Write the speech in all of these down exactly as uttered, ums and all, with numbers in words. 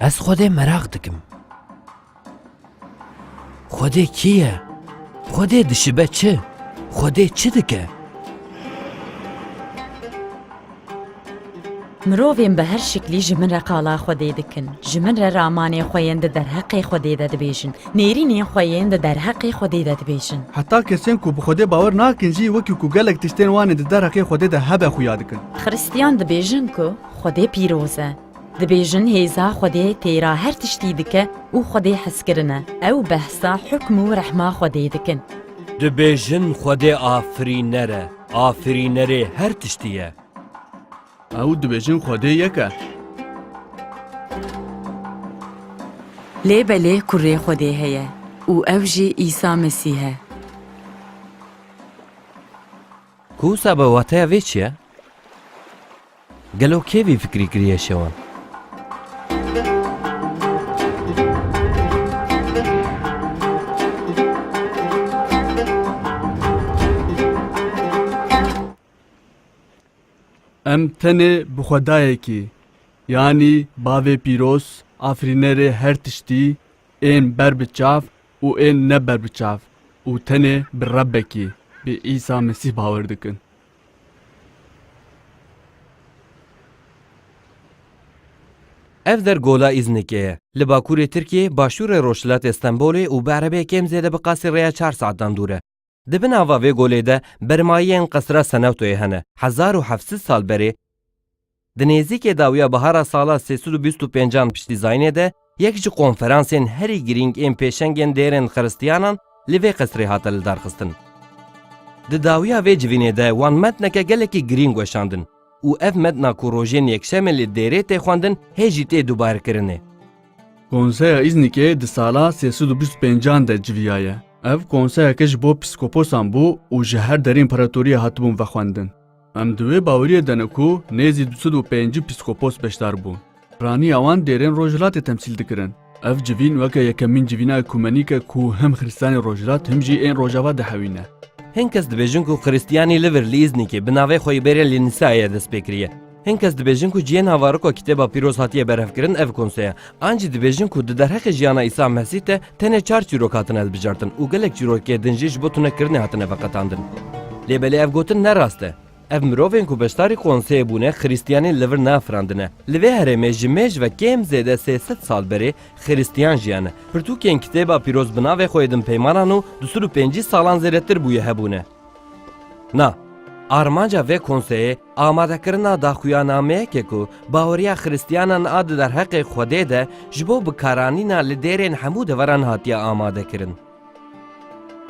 Ez Xwedê meraq dikim. Xwedê kî ye? Xwedê dişibe çi? Xwedê çi dike? Mirovên bi her şiklî ji min re qala Xwedê dikin. Ji min re ramanên xwe yên di derheqê Xwedê de dibêjin. Nêrînên xwe yên di derheqê Xwedê de dibêjin. Heta kesên ku bi Xwedê bawer nakin jî wekî ku gelek tiştên wan ê di derheqê Xwedê de hebe xuya dikin. Xiristiyan dibêjin ku Xwedê pîroz e. Dibêjin hêza Xwedê têra her tiştî dike û Xwedê hezkirin e. Ew behsa hukm û rehma Xwedê dikin. Dibêjin Xwedê afirîner e, afirînerê her tiştî ye. Ew dibêjin Xwedê yek e. Lê belê kurê Xwedê heye û ew jî Îsa Mesîh e. Ku wisa be wateya vê çi ye? Gelo kê vî fikrî kiriye şewan? Em tenê bi Xwedayekî, yanî Bavê Pîroz, Afirînerê her tiştî, ên ber bi çav û ên ne ber bi çav û tenê bi Rebbekî, bi Îsa Mesîh bawer dikin. Ev der gola Îznikê ye. Li bakurê Tirkiyê, başûrê rojhilatê Stenbolê û bi erebeyê kêm zêde bi qasî rêya çar saetan dûr e. Di bin ava vê golê de bermayiyên Qesra Senewtoyê hene, hezar û heft sed sal berê. Di nêzîkê dawiya bihara sala sê sed û bîst û pêncan piştî zayînê de yek ji konferansên herî girîng ên pêşengên dêrên xiristiyanan li vê qesrê hate lidarxistin. Di dawiya vê civînê de wan metneke gelekî girîng weşandin û ev metna ku rojên yekşemê li dêrê tê xwendin hê jî tê dubarkirinê. Konseya Îznikê di sala sê sed û bîst û pêncan de civiyaye. Ev konseyeke ji bo pîskoposan bû û ji her derê împaratoriyê hatibûn vexwendin. Em di wê baweriyê de ne ku nêzî du sed û pêncî pîskopos beşdar bûn. Piraniya wan dêrên rojhilatê temsîl dikirin. Ev civîn weke yekemîn civîna ekumenîk e ku him xiristiyanê rojhilat him jî ên rojava dihewîne. Hin kes dibêjin ku xiristiyanî li vir li Îznikê bi navê xwe yê bêrê li Nîsayê dest pê kiriye. Hin kes dibêjin ku cihê navariko Kitêba Pîroz hatiye berhevkirin ev konsey e. An jî dibêjin ku di derheqê jiyana Îsa Mesîh de tenê çar çîrok hatine hilbijartin û gelek çîrokê din jî ji bo tunekirinê hatine veqetandin. Lê belê ev gotin ne rast e. Ev mirovên ku beşdarî konseyê bûne, xiristiyanên li vir neafirandine. Li vê herêmê ji mêj ve kêm zêde sê sed sal berê xiristiyan jiyane. Pirtûkên Kitêba Pîroz bi navê xwe yê din peymanan û du sed û pêncî salan zêdetir bûye hebûne. Na, armanca vê konseyê amadekirina daxuyanameyeke ku baweriya xiristiyanan a di derheqê Xwedê de ji bo bikaranîna li dêrên hemû deveran hatiye amadekirin.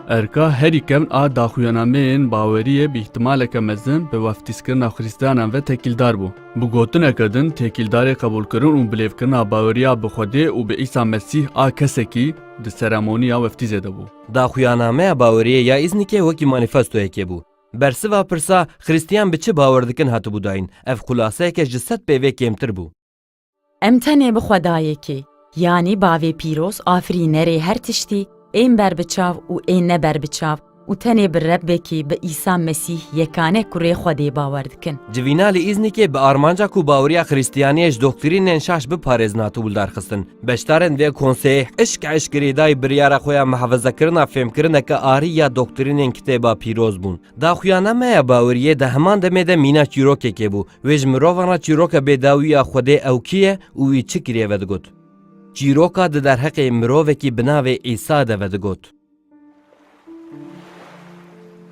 Erka herî kevn a daxuyanameyên baweriyê bi îhtimaleke mezin bi weftîzkirina Xiristiyanan ve tekîldar bû. Bi gotineke din, têkildarê qebûlkirin û bilêvkirina baweriya bi Xwedê û bi Îsa Mesîh a kesekî di seremoniya weftîzê de bû. Daxuyanameya baweriyê ya Îznikê wekî manîfestoyekê bû. Bersiva pirsa Xiristiyan bi çi bawer dikin hatibû dayîn. Ev xulaseyeke ji sed peyvê kêmtir bû. Em tenê bi Xwedayekê, yanî Bavê Pîroz, Afirînerê her tiştî, ên ber bi çav û ên ne ber bi çav û tenê bi Rebbekî, bi Îsa Mesîh yekane Kurê Xwedê bawer dikin. Civîna li Îznikê bi armanca ku baweriya Xiristiyaniyê ji doktrînên şaş biparêzin hatibû lidarxistin. Beşdarên vê konseyê hişk hişk girêdayî biryara xwe ya mihafezekirina fêmkirineke arî ya doktrînên Kitêba Pîroz bûn. Daxuyanameya baweriyê di heman demê de mîna çîrokekê bû. Wê ji mirovan re çîroka bêdawî ya Xwedê ew kî ye û wî çi kiriye vedigot. Çîroka di derheqê mirovekî bi navê Îsa de vedigot.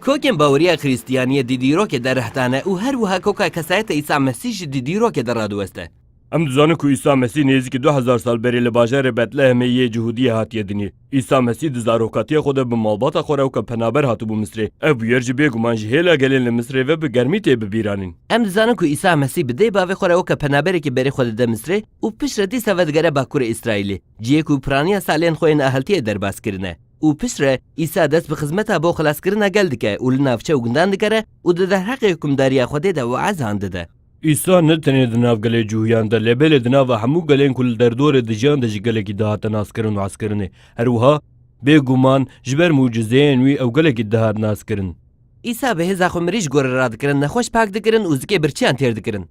Kokên baweriya Xiristiyaniyê di dîrokê de reh dane û her wiha koka kesayeta Îsa Mesîh jî di dîrokê de radiweste. Em dizanin ku Îsa Mesîh nêzîkî du hezar sal berê li bajarê Betlehemê yê Cihûdiyê hatiye dinê. Îsa Mesîh di zarokatiya xwe de bi malbata xwe re weke penaber hatibû Misrê. Ev bûyer jî bêguman ji hêla gelên li Misrê ve bi germî tê bibîranîn. Em dizanin ku Îsa Mesîh bi dê bavê xwe re weke penaberekî berê xwe dide Misrê û piştre dîsa vedigere Bakurê Îsraîlê, cihê ku piraniya salên xwe yên aheltiyê derbas kirine. Û piştre Îsa dest bi xizmeta bo xelaskirina gel dike û li navçe û gundan digere û di derheqê hukimdariya Xwedê de weezan dide. Îsa ne tenê di nav gelê Cihûyan de, lê belê di nava hemû gelên ku li derdorê dijiyan de jî gelekî dihate naskirin û hezkirinê. Her wiha, bêguman, ji ber mucizeyên wî ew gelekî dihat naskirin. Îsa bi hêza xwe mirî ji gorê radikirin, nexweş pak dikirin û zikê birçiyan têr dikirin.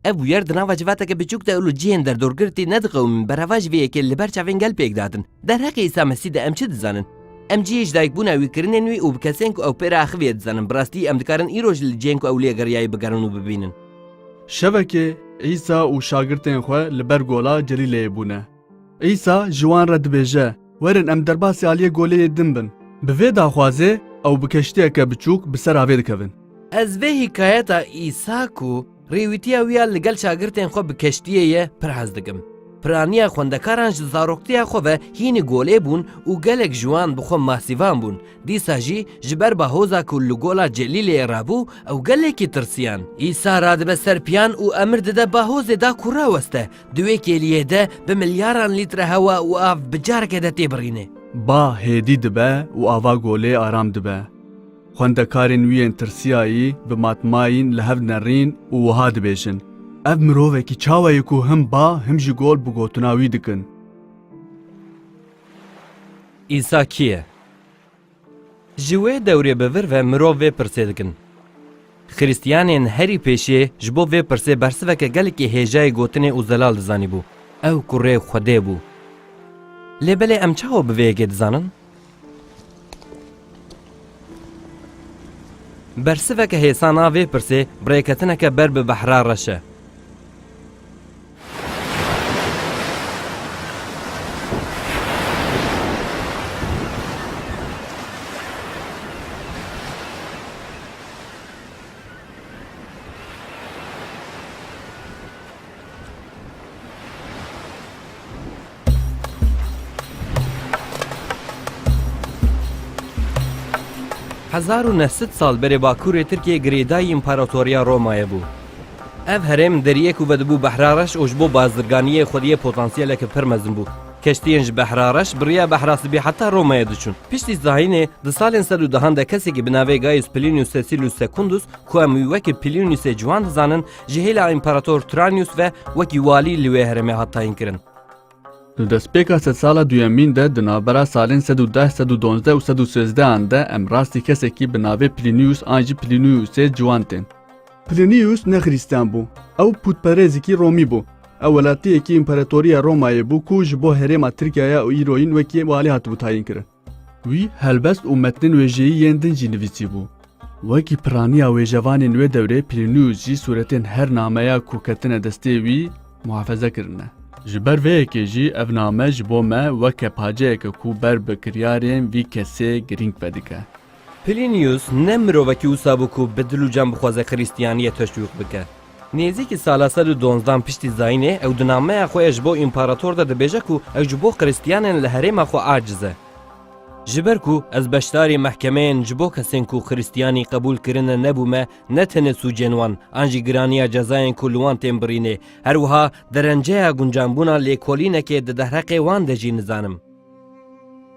Ev bûyer di nava civateke biçûk de û li cihên derdorgirtî nediqewimîn, berheva ji vê yekê li ber çavên gel pêk dihatin. Derheqê Îsa Mesîh de em çi dizanin? Em cihê ji dayikbûna wî, kirinên wî û bi kesên ku ew pê re axivî ye dizanin. Bi rastî em dikarin îro jî li cihên ku ew lê geriyayî bigerin û bibînin. Şevekê Îsa û şagirtên xwe li ber gola Celîleyê bûne. Îsa ji wan re dibêje, "Werin em derbasî aliyê goleyê din bin." Bi vê daxwazê ew bi keştiyeke biçûk bi ser avê dikevin. Ez vê hikayeta Îsa ku rêwîtiya wî ya li gel şagirtên xwe bi keştiyê ye, pir hez dikim. Piraniya xwendekaran ji zaroktiya xwe ve hînî golê bûn û gelek ji wan bi xwe masîvan bûn. Dîsa jî ji ber bahoza ku li gola Celîleyê rabû, ew gelekî tirsiyan. Îsa radibe ser piyan û emir dide bahozê da ku raweste. Di wê kêliyê de bi milyaran lître hewa û av bi careke de tê birîne. Ba hêdî dibe û ava golê aram dibe. Xwendekarên wî yên tirsiyayî bi matmayîn li hev dinerîn û wiha dibêjin, "Ev mirovekî çawa ye ku him ba, him jî gol bi gotina wî dikin?" Îsa kî ye? Ji wê dewrê bi vir ve mirov vê pirsê dikin. Xiristiyanên herî pêşiyê ji bo vê pirsê bersiveke gelekî hêjayê gotinê û zelal dizanîbû. Ew kurê Xwedê bû. Lê belê em çawa bi vê yekê dizanin? Bersiveke hêsan a vê pirsê bi rêketineke ber bi behra reş e. Hezar û neh sed sal berê bakurê Tirkiyê girêdayî împaratoriya Romayê bû. Ev herêm deriyê ku vedibû behra reş û ji bo bazirganiyê xwediyê potansiyeleke pir mezin bû. Keştiyên ji behra reş bi riya behra sibî heta Romayê diçûn. Piştî zayînê di salên sed û dehan de kesekî bi navê Gaius Plinius Cecilius Secundus, ku em wî wekî Pliniusê Ciwan dizanin, ji hêla împarator Tranîus ve wekî walî li wê herêmê hat tayînkirin. Li destpêka sedsala duyemîn de, di navbera salên sed û deh, sed û donzdeh û sed û sêzdehan de, em rastî kesekî bi navê Plinius an jî Pliniusê Ciwan tên. Plinius ne Xirîstiyan bû. Ew pûtperêzekî Romî bû. Ew welatiyekî împaratoriya Romayê bû ku ji bo herêma Tirkiyaya û îroyîn wekî walî hatibû tayînkirin. Wî helbest û metnên wêjeyî yên din jî nivîsîbû. Wekî piraniya wêjevanên wê dewrê, Plinius jî sûretên her nameya ku ketine destê wî muhafaze kirine. Ji ber vê yekê jî ev name ji bo me weke paceyeke ku ber bi kiryarên vî kesê girîng vedike. Plinius ne mirovekî wisa bû ku bi dil û can bixwaze Xiristiyaniyê teşwîq bike. Nêzîkî sala sed û donzdan piştî zayînê ew di nameya xwe ya ji bo împarator de dibêje ku ew ji bo Xiristiyanên li herêma xwe aciz e. Ji ber ku ez beşdarî mehkemeyên ji bo kesên ku Xiristiyanî qebûl kirine nebûme, ne tenê sûcên wan, an jî giraniya cezayên ku li wan tên birînê, her wiha derenceya guncanbûna lêkolînekê di derheqê wan de jî nizanim.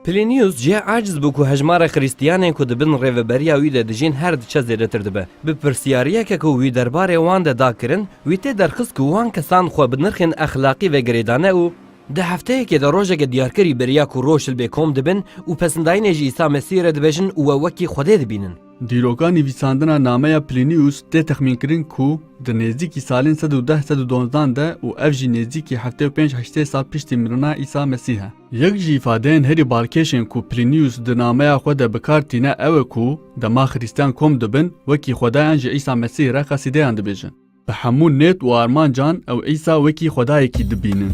Plinius jê aciz bû ku hejmara Xiristiyanên ku di bin rêveberiya wî de dijîn her diçe zêdetir dibe. Bi pirsiyariyeke ku wî derbarê wan de da kirin, wî tê derxist ku wan kesan xwe bi nirxên exlaqî ve girêdane û di hefteyekê de rojeke diyarkirî beriya ku roj hilbê kom dibin û pesindayînê ji Îsa Mesîhê re dibêjin û we wekî Xwedê dibînin. Dîroka nivîsandina nameya Plinius tê texmînkirin ku di nêzîkî salên sed û deh sed û donzdan de û ev jî nêzîkî heftê û pênc heştê sal piştî mirina Îsa Mesîh e. Yek ji îfadeyên herî balkêş ên ku Plinius di nameya xwe de bi kar tîne ew e ku dema Xirîstiyan kom dibin, wekî Xwedayan ji Îsa Mesîh re qesîdeyan dibêjin. Bi hemû nêt û armancan ew Îsa wekî Xwedayekî dibînin.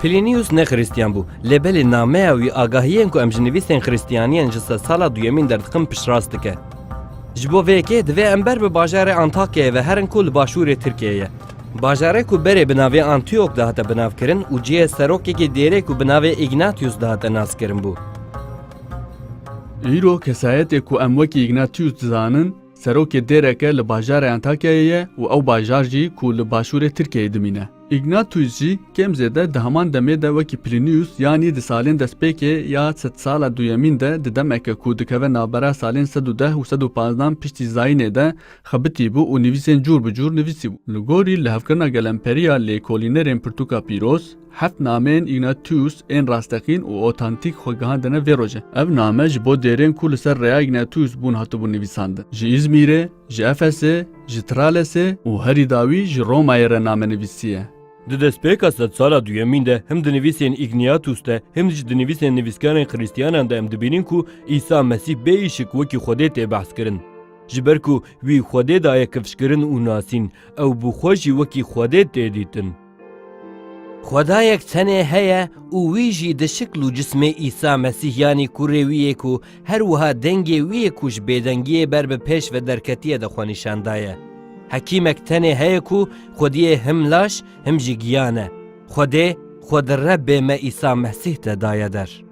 Plinius ne Xiristiyan bû, lê belê nameya wî agahiyên ku em ji nivîsên Xiristiyaniyên ji sedsala duyemîn derdixin piştrast dike. Ji bo vê yekê divê em ber bi bajarê Antakyayê ve herin ku li başûrê Tirkiyeyê ye. Bajarê ku berê bi navê Antiyok dihate binavkirin û cihê serokekî dêrê ku bi navê Ignatius dihate naskirin bû. Îro kesayetê ku em wekî Ignatius dizanin, serokê dêreke li bajarê Antakyayê ye û ew bajar jî ku li başûrê Tirkiyeyê dimîne. Ignatius jî kêm zêde di heman demê de wekî Plinius, yanî di salên destpêkê ya sedsala duyemîn de, di demeke ku dikeve navbera salên sed û deh û sed û panzdan piştî zayînê de, xebitî bû û nivîsên cûr bi cûr nivîsî bû. Li gorî lihevkirina gelemperiya lêkolînerên pirtûka pîroz, heft nameyên Ignatius ên rasteqîn û otantîk xwe gihandine vê roje. Ev name ji bo dêrên ku li ser rêya Ignatius bûn hatibûn nivîsandin. Ji Îzmîrê, ji Efesê, ji Tralesê û herî dawî ji Romayê re name nivîsiye. Di destpêka sedsala duyemîn de, him di nivîsên Ignatius de, him jî di nivîsên nivîskarên Xristiyanan de em dibînin ku Îsa Mesîh bê îşik wekî Xwedê tê behs kirin. Ji ber ku wî Xwedê daye kifşkirin û nasîn, ew bi xwe jî wekî Xwedê tê dîtin. Xwedayek tenê heye û wî jî di şikl û cismê Îsa Mesîh, yanî kurê wî yê ku her wiha dengê wî yê ku ji bêdengiyê ber bi pêş ve derketiye, de xwe nîşan daye. Hekîmek tenê heye ku xwediyê him laş, him jî giyan e. Xwedê xwe di Rebbê me Îsa Mesîh de daye der.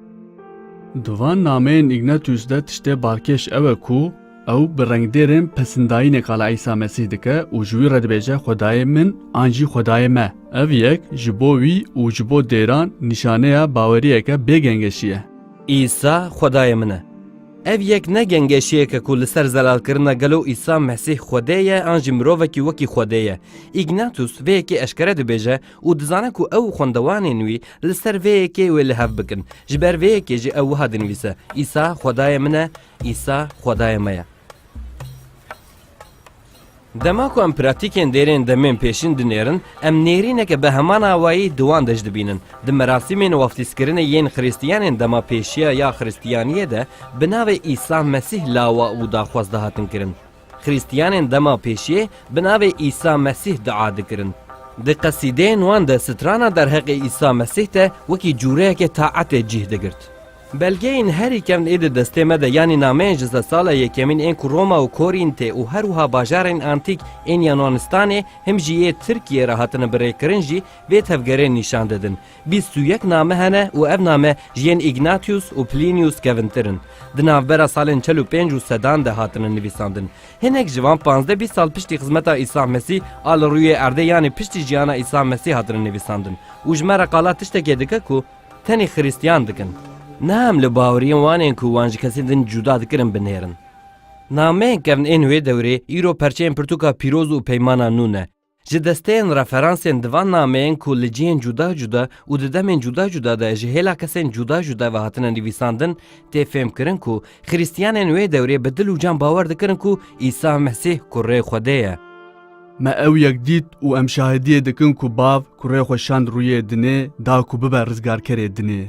Di van nameyên Ignatius de tiştê balkêş ew e ku ew bi rengdêrên pesindayînê qala Îsa Mesîh dike û ji wî re dibêje, Xwedayê min an jî Xwedayê me. Ev yek ji bo wî û ji bo dêran nîşaneya baweriyeke bê gengeşî ye. Îsa Xwedayê min e. Ev yek ne gengeşiyek e ku li ser zelalkirina gelo Îsa Mesîh Xwedê ye an jî mirovekî wekî Xwedê ye. Ignatius vê yekê eşkere dibêje û dizane ku ew û xwendewanên wî li ser vê yekê wê li hev bikin. Ji ber vê yekê jî ew wiha dinivîse, Îsa Xwedayê min e, Îsa Xwedayê me ye. Dema ku em pratîkên dêrên demên pêşîn dinêrin, em nêrîneke bi heman awayî di wan de jî dibînin. Di merasîmên waftîzkirinê yên Xristiyanên dema pêşiya ya Xristiyaniyê de bi navê Îsa Mesîh lawa û daxwaz dihatin kirin. Xristiyanên dema pêşiyê bi navê Îsa Mesîh dua dikirin. Di qesîdeyên wan de strana derheqê Îsa Mesîh de wekî cûreyekê taetê cih digirt. Belgeyên herî kevn ê di destê me de, yanî nameyên ji sedsala yekemîn ên ku Roma û Korîntê û her wiha bajarên antîk ên Yunanistanê him jî yê Tirkiyê re hatine birêkirin jî vê tevgerê nîşan didin. Bîst û yek name hene û ev name ji yên Ignatius û Plinius kevintir in. Di navbera salên çel û pênc û sedan de hatine nivîsandin. Hinek ji van panzdeh bîst sal piştî xizmeta Îsa Mesîh a li rûyê erdê, yanî piştî jiyana Îsa Mesîh hatine nivîsandin û ji me re qala tiştekê dike ku tenê Xiristiyan dikin. Ne em li baweriyên wan ên ku wan ji kesên din cuda dikirin binêrin. Nameyên kevn ên wê dewrê îro perçeyên pirtûka pîroz û peymana nû ne. Ji desteyên referansên di van nameyên ku li cihên cuda cuda û di demên cuda cuda de ji hêla kesên cuda cuda ve hatine nivîsandin, tê fêmkirin ku Xiristiyanên wê dewrê bi dil û can bawer dikirin ku Îsa Mesîh kurê Xwedê ye. Me ew yek dît û em şahidiyê dikin ku Bav kurê xwe şand rûyê dinê, da ku bibe rizgarkerê dinê.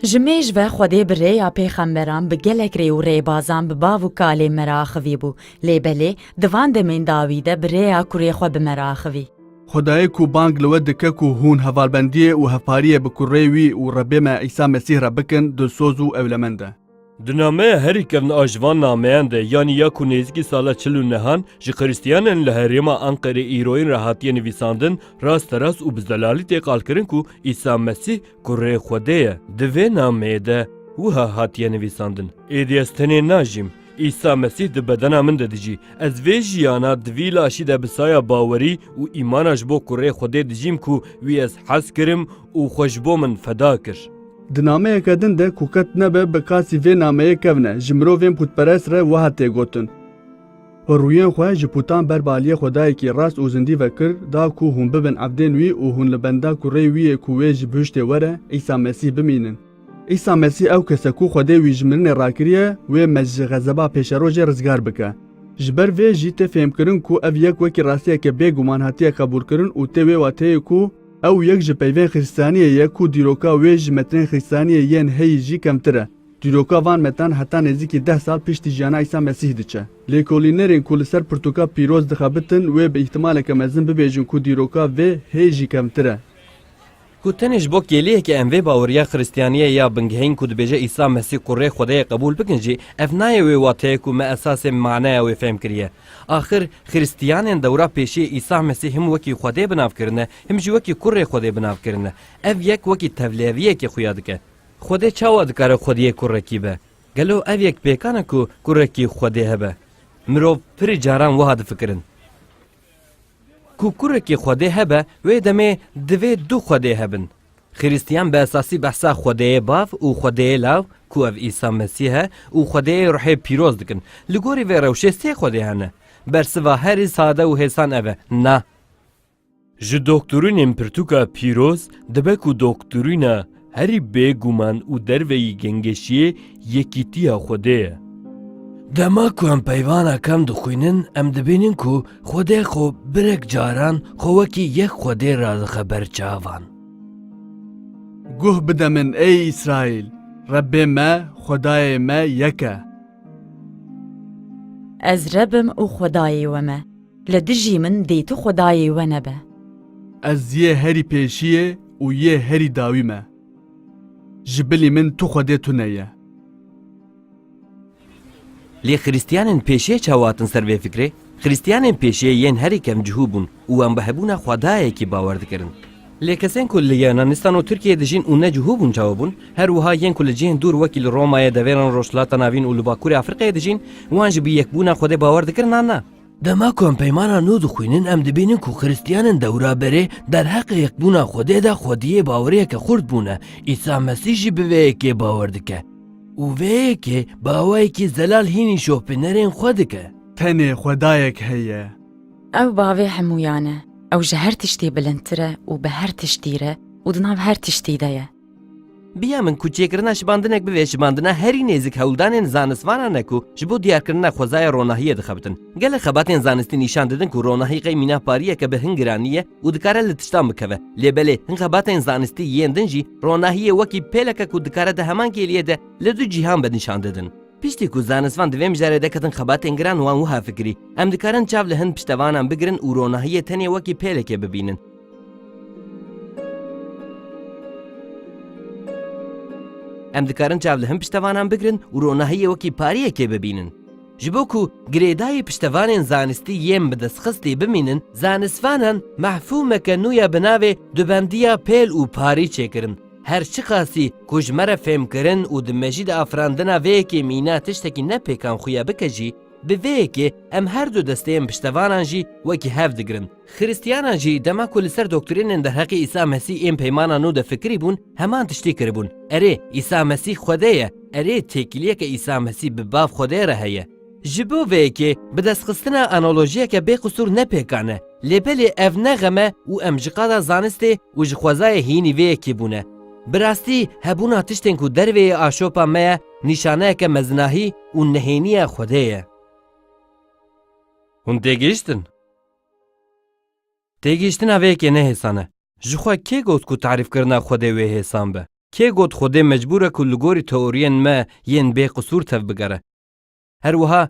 Ji mêj ve Xwedê bi rêya pêxemberan, bi gelek rê û rêbazan bi bav û kalê me re axivî bû. Lê belê, di van demên dawî de bi rêya kurê xwe bi me re axivî. Xwedayê ku bang li we dike ku hûn hevalbendiyê û hevpariyê bi kurê wî û Rebê me Îsa Mesîh re bikin, dilsoz û ewlemend e. Di nameya herî kevn a ji van nameyan de, yanî ya ku nêzîkî sala çil û nehan ji Xiristiyanên li herêma Anqerê îroyîn re hatiye nivîsandin, rasterast û bi zelalî tê qalkirin ku Îsa Mesîh kurê Xwedê ye. Di vê nameyê de wiha hatiye nivîsandin, Êdî ez tenê najîm, Îsa Mesîh di bedena min de dijî. Ez vê jiyana di vî laşî de bi saya bawerî û îmana ji bo kurê Xwedê dijîm ku wî ez hez kirim û xwe ji bo min feda kir. Di nameyeke din de ku qet nebe bi qasî vê nameyê kevn e, ji mirovên pûtperest re wiha tê gotin, Xwe rûyên xwe ji pûtan ber bi aliyê Xwedayekî rast û zindî ve kir, da ku hûn bibin evdên wî û hûn li benda kurê wî yê ku wê ji bihiştê were, Îsa Mesîh, bimînin. Îsa Mesîh ew kes e ku Xwedê wî ji mirinê rakiriye, wê me ji xezeba pêşerojê rizgar bike. Ji ber vê jî tê fêhmkirin ku ev yek wekî rastiyeke bêguman hatiye qebûlkirin û tê wê wateyê ku ew yek ji peyvên Xiristiyaniyê ye ku dîroka wê ji metinên Xiristiyaniyê yên heyî jî kevntir e. Dîroka van metan heta nêzîkî deh sal piştî jiyana Îsa Mesîh diçe. Lêkolînerên ku li ser pirtûka pîroz dixebitin, wê bi îhtimaleke mezin bibêjin ku dîroka vê hê jî kevntir e. Ku tenê ji bo kêliyeke em vê baweriya Xiristiyaniyê ya bingehîn ku dibêje Îsa Mesîh kurê Xwedê ye qebûl bikin jî, ev nayê wê wateyê ku me esasê maneya wê fêm kiriye. Axir, Xiristiyanên dewra pêşiyê Îsa Mesîh him wekî Xwedê bi nav kirine, him jî wekî kurê Xwedê bi nav kirine. Ev yek wekî tevliheviyekê xuya dike. Xwedê çawa dikare Xwediyê kurekî be? Gelo ev yek pêkan e ku kurekî Xwedê hebe? Mirov pirî caran wiha difikirin. Ku kurekî Xwedê hebe, wê demê divê du Xwedê hebin. Xiristiyan bi esasî behsa Xwedêyê Bav û Xwedêyê Law, ku ev Îsa Mesîh e, û Xwedêyê Ruhê Pîroz dikin. Li gorî vê rewşê sê Xwedê hene. Bersiva herî sade û hêsan ev e, na. Ji doktorînên pirtûka pîroz dibe ku doktorîna herî bêguman û derveyî gengeşiyê yekîtiya Xwedê ye. Dema ku em peyvana kem dixwînin, em dibînin ku Xwedê xwe birek caran xwe wekî yek Xwedê radixe ber çavan. Guh bide min, ey Îsraîl, Rebbê me, Xwedayê me yek e. Ez Reb im û Xwedayê we me. Li dijî min dê tu Xwedayê we nebe. Ez yê herî pêşiyê û yê herî dawî me. Ji bilî min tu Xwedê tune ye. Lê Xiristiyanên pêşiyê çawa hatin ser vê fikrê? Xiristiyanên pêşiyê yên herî kevn cihû bûn û wan bi hebûna Xwedayekî bawer dikirin. Lê kesên ku li Yunanistan û Tirkiyeyê dijîn û ne cihû bûn çawa bûn? Her wiha yên ku li cihên dûr wekî li Romayê, devêran Rojhilata Navîn û li Bakurê Afrîkayê dijîn, wan jî bi yekbûna Xwedê bawer dikirin an na? Dema ku em Peymana Nû dixwînin, em dibînin ku Xiristiyanên dewraberê derheqê yekbûna Xwedê de xwediyê baweriyeke xurt bûne. Îsa Mesîh jî bi vê yekê bawer dike. Û vê yekê bi awayekî zelal hînî şopînerên xwe dike. Tenê Xwedayek heye. Ew bavê hemûyan e. Ew ji her tiştî bilindtir e û bi her tiştî re û di nav her tiştî de ye. Biya min ku çêkirina şibandinek bivê şibandina herî nêzik hewldanên zanistvanan e ku ji bo diyarkirina xwezaya ronahiyê dixebitin. Gelek xebatên zanistî nîşan didin ku ronahî qey mîna pariyeke bi hin giranî ye û dikare li tiştan bikeve. Lê belê hin xebatên zanistî yên din jî ronahiyê wekî pêleke ku dikare di heman kêliyê de li du cîhan be nîşan didin. Piştî ku zanistvan di vê mijarê derketin xebatên giran wan wiha fikirî, em dikarin çav li hin piştevanan bigirin û ronahiyê tenê wekî pêlekê bibînin. Em dikarin çav li hin piştevanan bigirin û ronahiyê wekî pariyekê bibînin. Ji bo ku girêdayî piştevanên zanistî yên bi destxistî bimînin, zanistvanan mefhûmeke nû ya bi navê dubendiya pêl û parî çêkirin. Her çiqasî ku ji me re fêmkirin û di mejî de afirandina vê yekê mîna tiştekî ne pêkan xuya bike jî, bi vê yekê em her du desteyên piştevanan jî wekî hev digirin. Xiristiyanan jî dema ku li ser doktrînên derheqê Îsa Mesîh ên Peymana Nû de fikirî bûn, heman tiştî kiribûn. Erê, Îsa Mesîh Xwedê ye. Erê, têkiliyeke Îsa Mesîh bi Bav Xwedê re heye. Ji bo vê yekê bi destxistina analojiyeke bêqisûr ne pêkan e. Lê belê ev ne xem e û em ji qada zanistê û ji xwezayê hînî vê yekê bûne. Bi rastî hebûna tiştên ku derveyê aşopa me ye, nîşaneyeke mezinahî û nehêniya Xwedê ye. Hûn têgihiştin? Têgihiştina vê yekê ne hêsan e. Ji xwe kê got ku tarîfkirina Xwedê wê hêsan be? Kê got Xwedê mecbûr e ku li gorî teoriyên me yên bêqisûr tevbigere? Her wiha,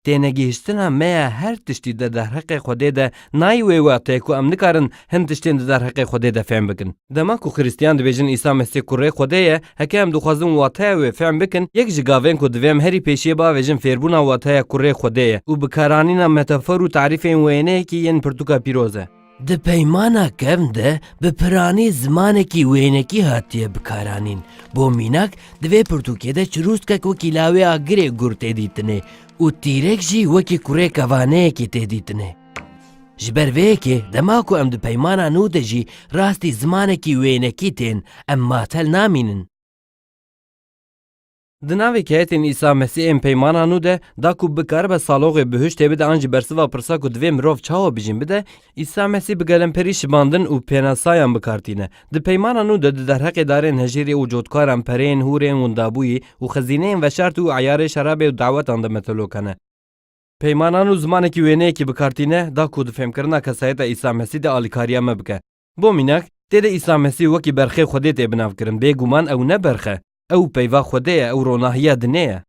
tênegihiştina me ya her tiştî di derheqê Xwedê de nayê wê wateyê ku em nikarin hin tiştên di derheqê Xwedê de fêm bikin. Dema ku Xiristiyan dibêjin Îsa Mesîh Kurê Xwedê ye, heke em dixwazin wateya wê fêm bikin, yek ji gavên ku divê em herî pêşiyê biavêjin fêrbûna wateya Kurê Xwedê ye û bikaranîna metafor û tarîfên wêneyekî yên pirtûka pîroz e. Di Peymana Kevn de bi piranî zimanekî wênekî hatiye bikaranîn. Bo mînak, di vê pirtûkê de çirûskek wekî lawê agirê gur tê dîtinê û tîrek jî wekî kurê kevaneyekî tê dîtinê. Ji ber vê yekê, dema ku em di Peymana Nû de jî rastî zimanekî wênekî tên, em matel namînin. Di navê keyetên Îsa Mesîh ên Peymana Nû de, da ku bikaribe saloxê bihuştê bide an jî bersiva pirsa ku divê mirov çawa bijîn bide, Îsa Mesîh bi gelemperî şibandin û pênasayan bi kar tîne. Di Peymana Nû de di derheqê darên hejêrê û cotkaran, pereyên hûrên windabûyî û xezîneyên veşartî û eyarê şerabê û dawetan de metelo kene. Peymanan û zimanekî wêneyekî bi kar tîne, da ku di fêmkirina kesayeta Îsa Mesîh de alîkariya me bike. Bo mînak, tê de Îsa Mesîh wekî berxê Xwedê tê binavkirin. Bêguman ew ne berx e. Ew peyva Xwedê ye, ew ronahiya dinê ye.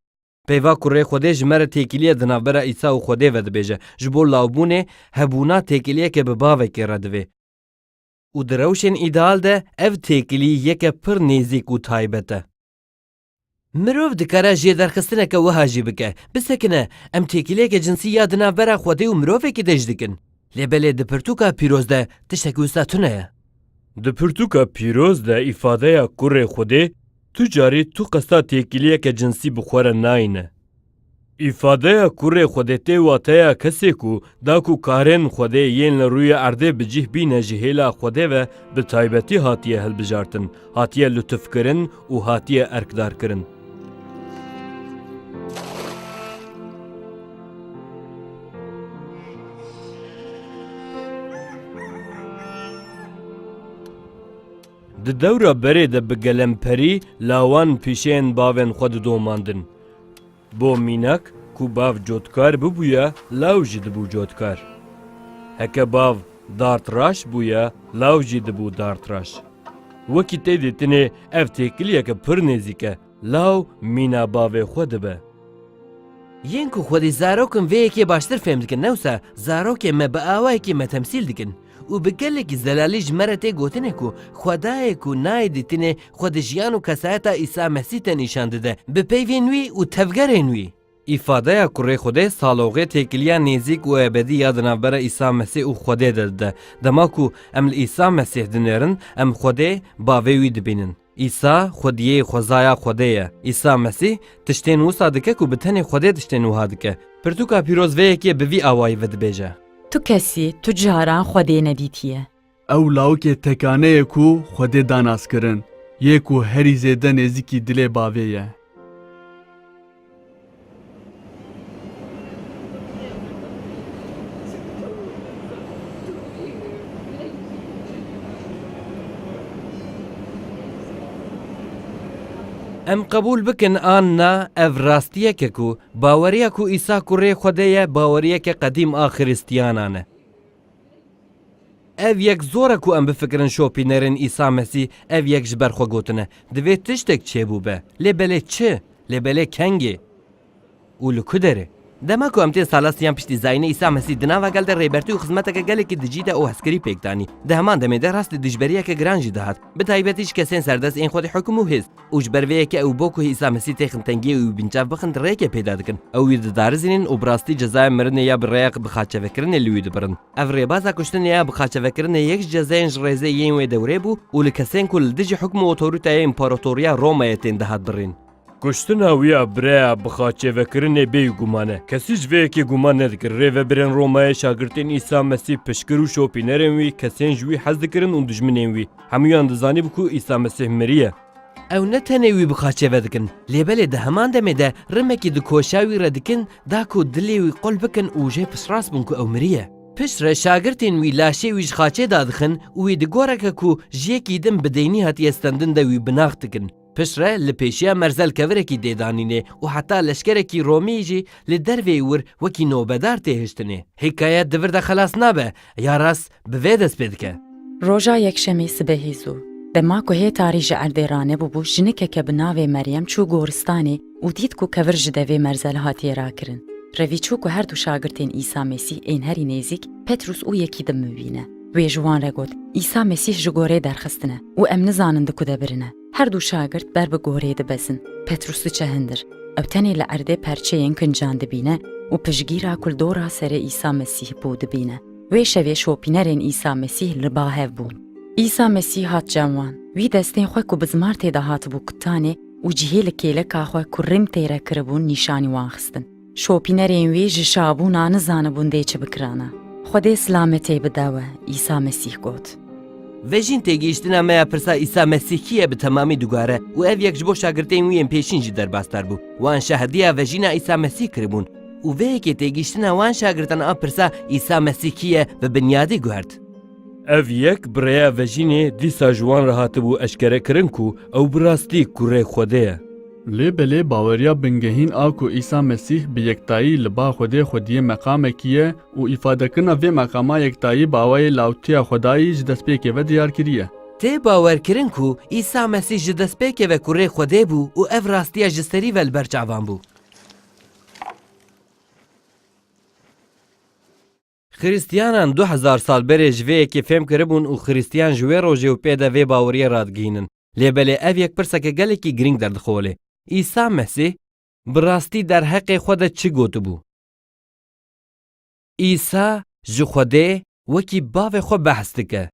Peyva Kurê Xwedê ji me re têkiliyê di navbera Îsa û Xwedê ve dibêje. Ji bo lawbûnê, hebûna têkiliyeke bi bavekê re divê. Û di rewşên îdeal de ev têkilî yeke pir nêzîk û taybet e. Mirov dikare jêderxistineke wiha jî bike. Bisekine, em têkiliyeke cinsî ya di navbera Xwedê û mirovekî de jî dikin. Lê belê di pirtûka pîroz de tiştekî wisa tune ye. Di pirtûka pîroz de îfadeya Kurê Xwedê tu carî tu qesta têkiliyeke cinsî bi xwe re nayîne. Îfadeya kurê Xwedê tê wateya kesê ku da ku karên Xwedê yên li rûyê erdê bi cih bîne ji hêla Xwedê ve bi taybetî hatiye hilbijartin, hatiye lutufkirin û hatiye erkdarkirin. Di dewra berê de bi gelemperî lawan pîşeyên bavên xwe didomandin. Bo mînak, ku bav cotkar bibûya, law jî dibû cotkar. Heke bav dartraş bûya, law jî dibû dartraş. Wekî tê dîtinê ev têkiliyeke pir nêzîk e, law mîna bavê xwe dibe. Yên ku xwedî zarokin vê yekê baştir fêm dikin, ne wisa zarokên me bi awayekî me temsîl dikin û bi gelekî zelalî ji me re tê gotinê ku Xwedayê ku nayê dîtinê xwe di jiyan û kesayeta Îsa Mesîh de nîşan dide, bi peyvên wî û tevgerên wî. Îfadeya kurê Xwedê saloxê têkiliya nêzîk û ebedî ya di navbera Îsa Mesîh û Xwedê de dide. Dema ku em li Îsa Mesîh dinêrin, em Xwedê bavê wî dibînin. Îsa xwediyê xwezaya Xwedê ye. Îsa Mesîh tiştên wisa dike ku bi tenê Xwedê tiştên wiha dike. Pirtûka pîroz vê yekê bi vî awayî vedibêje. Tu kesî, tu caran Xwedê nedîtiye. Ew lawikê tekane ye ku Xwedê da naskirin, yê ku herî zêde nêzîkî dilê bavê ye. Em qebûl bikin an na, ev rastiyeke ku baweriya ku Îsa kurê Xwedê ye, baweriyeke qedîm a Xiristiyanan e. Ev yek zor e ku em bifikirin şopînerên Îsa Mesîh ev yek ji ber xwe gotine. Divê tiştek çêbûbe. Lê belê çi? Lê belê kengê? Û li ku derê? Dema ku em tên sala siyan piştî zayînê Îsa Mesîh, di nava gel de rêbertî û xizmeteke gelekî di cî de û hezkirî pêk danî. Di heman demê de rast li dijberiyeke giran jî dihat. Bi taybetî ji kesên serdest ên xwedî hukum û hêz. Û ji ber vê yekê ew bo ku Îsa Mesîh têxin tengiyê û wî binçav bixin, rêkê pêda dikin. Ew wî didarizînin û bi rastî cezaya mirinê ya bi rêya bixaçevekirinê li wî dibirin. Ev rêbaza kuştinê ya bixaçevekirinê yek ji cezayên ji rêzê yên wê dewrê bû û li kesên ku li dijî hukm û otorîteya Împaratoriya Romayê tên dihat birîn. Kuştina wî ya bi rêya bixaçevekirinê bêguman e. Kesî ji vê yekê guman nedikir. Rêvebirên Romayê şagirtên Îsa Mesîh, piştgir û şopînerên wî, kesên ji wî hez dikirin û dijminên wî. Hemûyan dizanîbû ku Îsa Mesîh miriye. Ew ne tenê wî bi xaçê vedikin, lê belê di heman demê de rimekî di koşa wî re dikin, da ku dilê wî qul bikin û jê piştrast bin ku ew miriye. Piştre şagirtên wî laşê wî ji xaçê dadixin û wî di goreke ku ji yekî din bi deynî hatiye stendin de wî binax dikin. Piştre li pêşiya merzel kevirekî dê danînê û heta leşkerekî Romî jî li derveyî wir wekî nobedar tê hiştinê. Hîkaye di vir de xelas nabe, ya rast bi vê dest pê dike. Roja yekşemê sibehê zû, dema ku hê tarî ji erdê ranebûbû, jinikeke bi navê Meryem çû goristanê û dît ku kevir ji devê merzel hatiye rakirin. Revî çû ku her du şagirtên Îsa Mesîh ên herî nêzîk, Petrûs û yekî din bibîne. Wê ji wan re got, Îsa Mesîh ji gorê derxistine û em nizanin di ku de birine. Her du şagirt ber bi gorê dibezin. Petrûs diçe hindir. Ew tenê li erdê perçeyên kincan dibîne û piştgîra ku li dora serê Îsa Mesîh bû dibîne. Wê şevê şopînerên Îsa Mesîh li ba hev bûn. Îsa Mesîh hat cem wan. Wî destên xwe ku bi zimar tê de hatibû kutanê û cihê li kêleka xwe ku rîm tê re kiribûn nîşanî wan xistin. Şopînerên wî ji şabûna nizanibûn dê çi bikirana. Xwedê silametê bide we, Îsa Mesîh got. Vejîn têgihiştina me ya pirsa Îsa Mesîh kî ye bi temamî diguhere û ev yek ji bo şagirtên wî yên pêşîn jî derbasdar bû. Wan şahediya vejîna Îsa Mesîh kiribûn û vê yekê têgihiştina wan şagirtan a pirsa Îsa Mesîh kî ye bi binyadî guhert. Ev yek bi rêya vejînê dîsa ji wan re hatibû eşkerekirin ku ew bi rastî kurê Xwedê ye. Lê belê baweriya bingehîn a ku Îsa Mesîh bi yektayî li ba Xwedê xwediyê meqamekî ye û îfadekirina vê meqama yektayî bi awayê lawtiya Xwedayî ji destpêkê ve diyar kiriye. Tê bawerkirin ku Îsa Mesîh ji destpêkê ve kurê Xwedê bû û ev rastiya ji serî ve li ber çavan bû. Xiristiyanan du hezar sal berê ji vê yekê fêm kiribûn û Xiristiyan ji wê rojê û pê de vê baweriyê radigihînin. Lê belê ev yek pirseke gelekî girîng derdixole. Îsa Mesîh bi rastî derheqê xwe de çi gotibû? Îsa ji Xwedê wekî bavê xwe behs dike.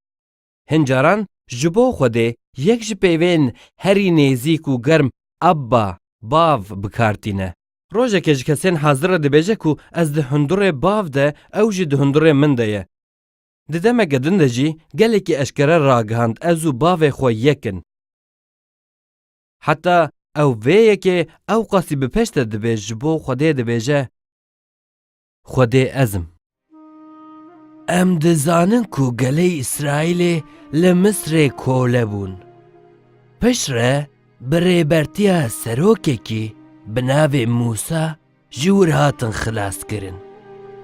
Hin caran ji bo Xwedê yek ji peyvên herî nêzîk û germ Abba, Bav, bi kar tîne. Rojekê ji kesên hazir re dibêje ku ez di hundurê Bav de, ew jî di hundurê min de ye. Di demeke din de jî gelekî eşkere ragihand, ez û Bavê xwe yek in. Heta ew vê yekê ew qasî bi pêş de dibe, ji bo Xwedê dibêje, Xwedê ez im. Em dizanin ku gelê Îsraîlê li Misrê kole bûn. Piştre bi rêbertiya serokekî bi navê Mûsa ji wir hatin xilaskirin.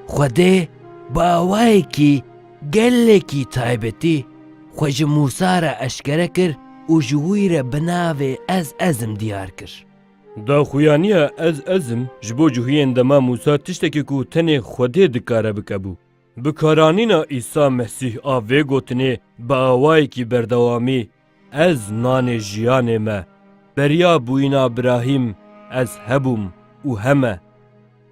Xwedê bi awayekî gelekî taybetî xwe ji Mûsa re eşkere kir û ji wî re bi navê Ez Ez im diyar kir. Daxuyaniya Ez Ez im ji bo cihûyên dema Mûsa tiştekî ku tenê Xwedê dikare bike bû. Bi karanîna Îsa Mesîh a vê gotinê bi awayekî berdewamî, Ez nanê jiyanê me, beriya bûyîna Birahîm, Ez hebûm û heme,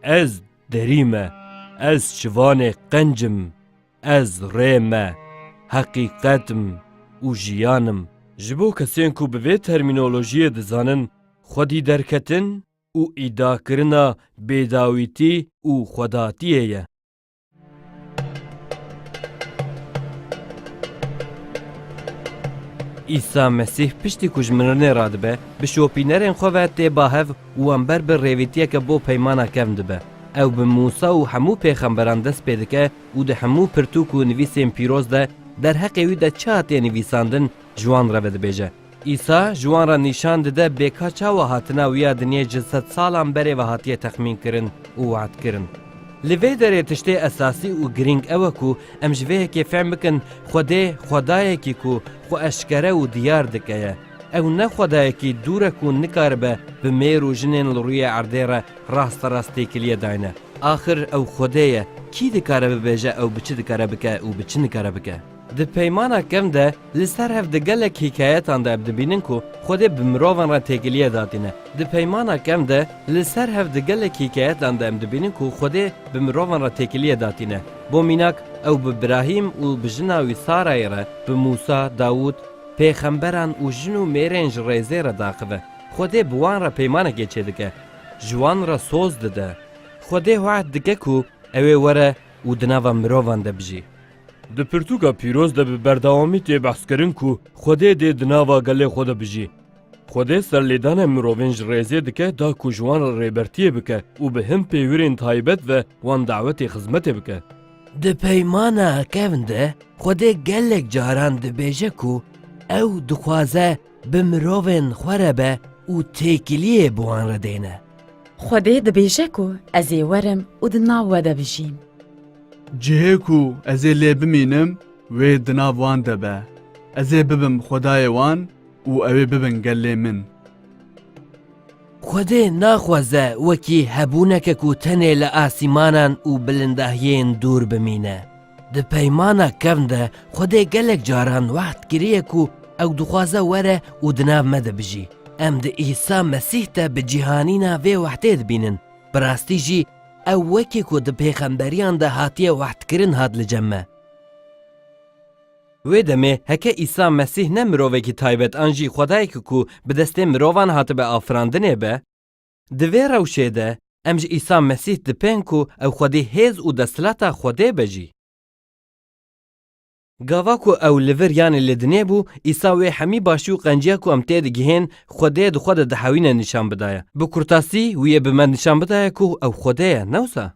Ez derî me, Ez şivanê qenc im, Ez rê me, heqîqet im û jiyan im. Ji bo kesên ku bi vê termînolojiyê dizanin, xwedî derketin û îdiakirina bêdawîtî û xwedatiyê ye. Îsa Mesîh piştî ku ji mirinê radibe, bi şopînerên xwe ve tê ba hev û wan ber bi rêvîtiyeke bo peymana kevn dibe. Ew bi Mûsa û hemû pêxemberan dest pê dike û di hemû pirtûk û nivîsên pîroz de derheqê wî de çi hatiye nivîsandin, ji wan re ve dibêje. Îsa ji wan re nîşan dide bêka çawa hatina wî ya dinyê ji sedsalan berê ve hatiye texmînkirin û wehdkirin. Li vê derê tiştê esasî û girîng ew e ku em ji vê yekê fehm bikin, Xwedê Xwedayekî ku xwe eşkere û diyar dike ye. Ew ne Xwedayekî dûr e ku nikaribe bi mêr û jinên li rûyê erdê re rasterast têkiliyê dayne. Axir ew Xwedê ye, kî dikare bibêje ew bi çi dikare bike û bi çi nikare bike? Di Peymana Kevn de li ser hev di gelek hîkayetan de em dibînin ku Xwedê bi mirovan re têkiliyê datîne. Di Peymana Kevn de li ser hev di gelek hîkayetan de em dibînin ku Xwedê bi mirovan re têkiliyê datîne. Bo mînak, ew bi Birahîm û bi jina wî Sarayê re, bi Mûsa, Dawûd, pêxemberan û jin û mêrên ji rêzê re daxive. Xwedê bi wan re peymanekê çêdike. Ji wan re soz dide. Xwedê wehd dike ku ew ê were û di nava mirovan de bijî. Di pirtûka pîroz de bi berdewamî tê behskirin ku Xwedê dê di nava gelê xwe de bijî. Xwedê serlêdane mirovên ji rêzê dike da ku ji wan re rêbertiyê bike û bi hin pêwirên taybet ve wan dawetê xizmetê bike. Di Peymana Kevn de Xwedê gelek caran dibêje ku ew dixwaze bi mirovên xwe re be û têkiliyê bi wan re dêne. Xwedê dibêje ku ez ê werim û di nav we de bijîm. Cihê ku ez ê lê bimînim, wê di nav wan de be. Ez ê bibim Xwedayê wan û ew ê bibin gelê min. Xwedê naxwaze wekî hebûneke ku tenê li asîmanan û bilindahiyên dûr bimîne. Di Peymana Kevn de Xwedê gelek caran wehd kiriye ku ew dixwaze were û di nav me de bijî. Em di Îsa Mesîh de bi cîhanîna vê wehdê dibînin. Bi rastî jî ew wekî ku di pêxemberiyan de hatiye wehdkirin hat li cem me. Wê demê heke Îsa Mesîh ne mirovekî taybet an jî Xwedayekî ku bi destê mirovan hatibe afirandinê be, di vê rewşê de em ji Îsa Mesîh dipên ku ew xwedî hêz û desthilata Xwedê be jî. Gava ku ew li vir yanî li dinê bû, Îsa wê hemî başî û qenciya ku em tê digihên Xwedê di xwe de dihewîne nîşan bidaye. Bi kurtasî wî yê bi me nîşan bidaye ku ew Xwedê ye, ne wisa?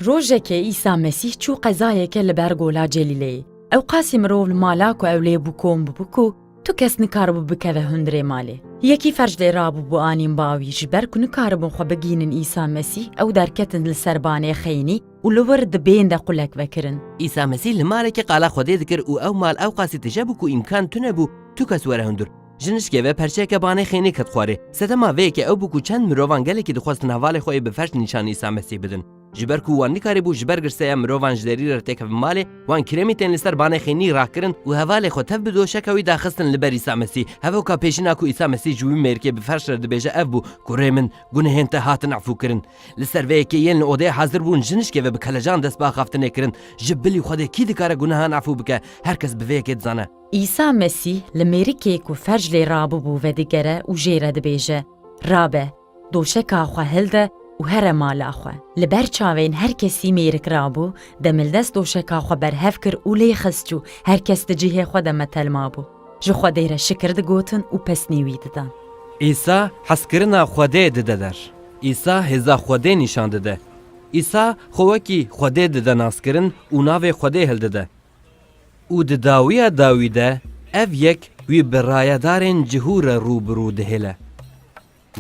Rojekê Îsa Mesîh çû qezayeke li ber gola Celîleyê. Ew qasî mirov li mala ku ew lê bû kom bûbû ku tu kes nikaribû bikeve hundirê malê. Yekî ferc lê rabûbû anîn ba wî, ji ber ku nikaribûn xwe bigihînin Îsa Mesîh, ew derketin li ser banê xeynî û li wir di bên de qulek vekirin. Îsa Mesîh li malekê qala Xwedê dikir û ew mal ew qasî tije bû ku îmkan tune bû tu kes were hundir. Ji nişkê ve perçeyeke banê xeynî ket xwarê. Sedema vê yekê ew bû ku çend mirovan gelekî dixwestin hevalê xwe yê bi ferç nîşanî Îsa Mesîh bidin. Ji ber ku wan nikarîbû ji ber girseya mirovan ji derî re têkevin malê, wan kirêmî tên li ser banê xeynî rakirin û hevalê xwe tev bi doşeka wî daxistin li ber Îsa Mesîh. Hevoka pêşîna ku Îsa Mesîh ji wî mêrikê bi ferç re dibêje ev bû: Kurê min, gunehên te hatin efûkirin. Li ser vê yekê yên li odeyê hazir bûn ji nişkê ve bi kelecan dest bi axaftinê kirin. Ji bilî Xwedê kî dikare gunehan efû bike? Her kes bi vê yekê dizane. Îsa Mesîh li mêrikê ku ferc lê rabûbû vedigere û jê re dibêje: Rabe, Doşeka xwe hilde û here mala xwe. Li ber çavên her kesî mêrik rabû, demildest doşeka xwe berhev kir û lê xist çû, her kes di cihê xwe de metel mabû. Ji Xwedê re şikir digotin û pesnê wî didan. Îsa hezkirina Xwedê dide der. Îsa hêza Xwedê nîşan dide. Îsa xwe wekî Xwedê dide naskirin û navê Xwedê hildide. Û di dawiya dawî de ev yek wî bi rayedarên cihû re rû bi rû dihêle.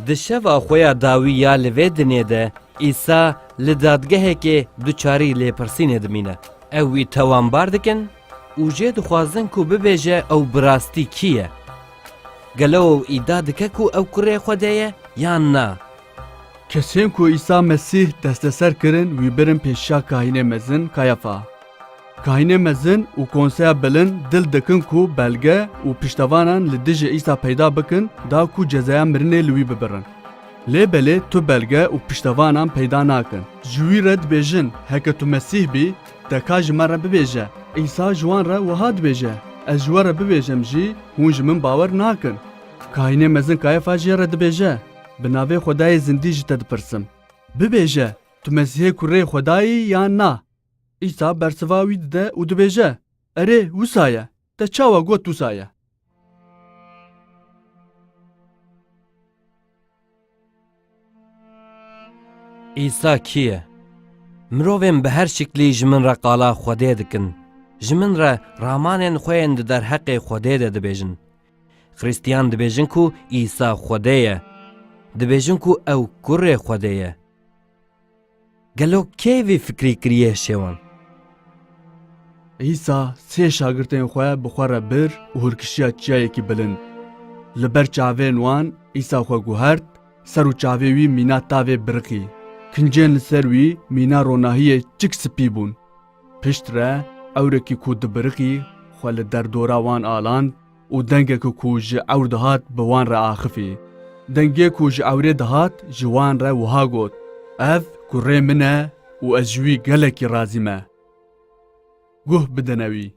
Di şeva xwe ya dawî ya li vê dinê de Îsa li dadgehekê duçarî lêpirsînê dimîne. Ew wî tewanbar dikin û jê dixwazin ku bibêje ew bi rastî kî ye. Gelo ew îdia dike ku ew kurê Xwedê ye yan na? Kesên ku Îsa Mesîh desteser kirin wî birin pêşiya kahînê mezin Kayafa. Kahînê mezin û konseya bilind dil dikin ku belge û piştevanan li dijî Îsa peyda bikin da ku cezaya mirinê li wî bibirin. Lê belê tu belge û piştevanan peyda nakin. Ji wî re dibêjin, heke tu Mesîh bî, te ka ji me re bibêje. Îsa ji wan re wiha dibêje, ez ji we re bibêjem jî, hûn ji min bawer nakin. Kahînê mezin Kayafa jê re dibêje, bi navê Xwedayê zindî ji te dipirsim. Bibêje, tu Mesîhê kurê Xwedayî yan na? Îsa bersiva wî dide û dibêje, erê, wisa ye. Te çawa got wisa ye? Îsa kî ye? Mirovên bi her şiklî ji min re qala Xwedê dikin. Ji min re ramanên xwe yên di derheqê Xwedê de dibêjin. Xristiyan dibêjin ku Îsa Xwedê ye. Dibêjin ku ew kurê Xwedê ye. Gelo kê vî fikrî kiriye şêwan? Îsa sê şagirtên xwe bi xwe re bir û hûrkişiya çiyayekî bilind. Li ber çavên wan Îsa xwe guhert, ser û çavê wî mîna tavê biriqî. Kincên li ser wî mîna ronahiyê çik spî bûn. Piştre ewrekî ku dibiriqî xwe li derdora wan aland û dengeke ku ji ewr dihat bi wan re axifî. Dengê ku ji ewrê dihat ji wan re wiha got, ev kurê min e û ez ji wî gelekî razî me. Guh bidine wî.